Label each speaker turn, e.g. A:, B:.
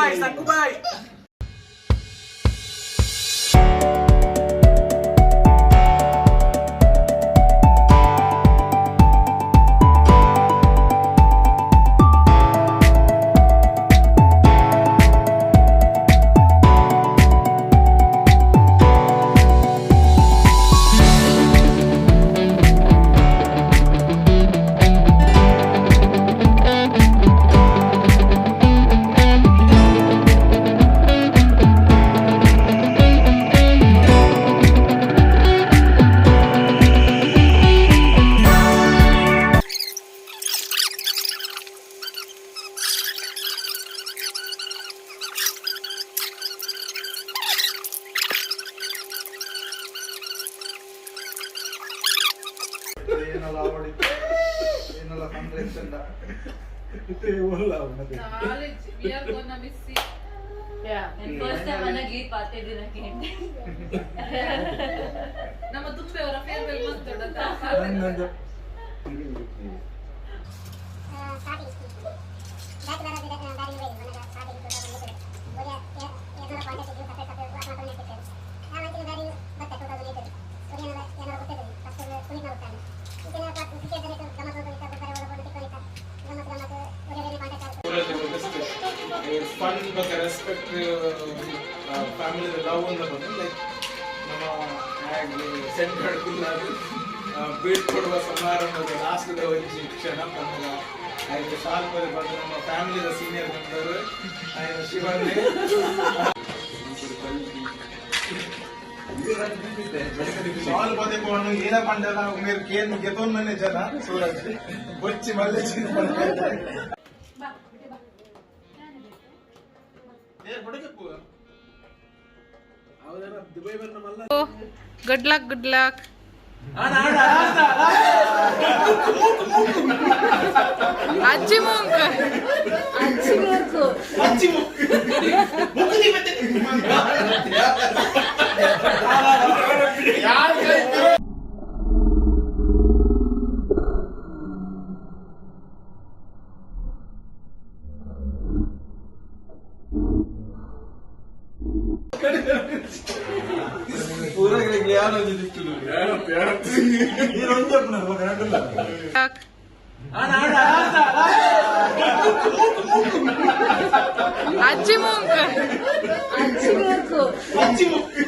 A: Bye Sakkubai.
B: College we are gonna miss
C: And first time ಅನ್ನ ಗೀತ್ ಪಾತಿದ್ದೀನ ಕೇಂದ್ರ.
B: ನಮ್ಮ ತುಂಬೆ ಅವರ ಫೇರ್ವೆಲ್ ಮಂತೊಡ.
D: ಫನ್ ಬೊಕ ರೆಸ್ಪೆಕ್ಟ್, ಫ್ಯಾಮಿಲಿ ಲವ್ ಅಂತ ಬಂದು, ಲೈಕ್ ನಮ್ಮ ಸೆಂಟರ್ ಕುಲ್ಲಾದ್ ಬೀಳ್ಕೊಡುವ ಸಮಾರಂಭದ ಲಾಸ್ಟ್ ಒಂಜಿ ಕ್ಷಣ ಪಂಡ, ಆಯ್ತು, ಶಾಲ್ ಬರೆ ಬಂದು ನಮ್ಮ ಫ್ಯಾಮಿಲಿದ ಸೀನಿಯರ್ ಮೆಂಬರ್ ಆಯ್ತು ಶಿವನ್ನೇ. ಶಾಲ್ ಪದೇ ಪೋನು ಏನ ಪಂಡಲ ಮೇರ್ ಕೇನ್ ಗೆತೋನ್ ಮನೆ ಜನ ಸೂರಜ್ ಬೊಚ್ಚಿ ಮಲ್ಲೆ ಚಿನ್ನ.
B: ಬಾ ಬಿಟ್ಟೆ ಬಾ. Good luck, good luck. ಅಜ್ಜಿ ಮೂಂಕ್.
C: ಅಚ್ಚಿ ಮೂಕು.
B: ಲಕ್. ಅಜ್ಜಿ ಮೂಂಕ್.
C: ಅಚ್ಚಿ ಮೂಕು.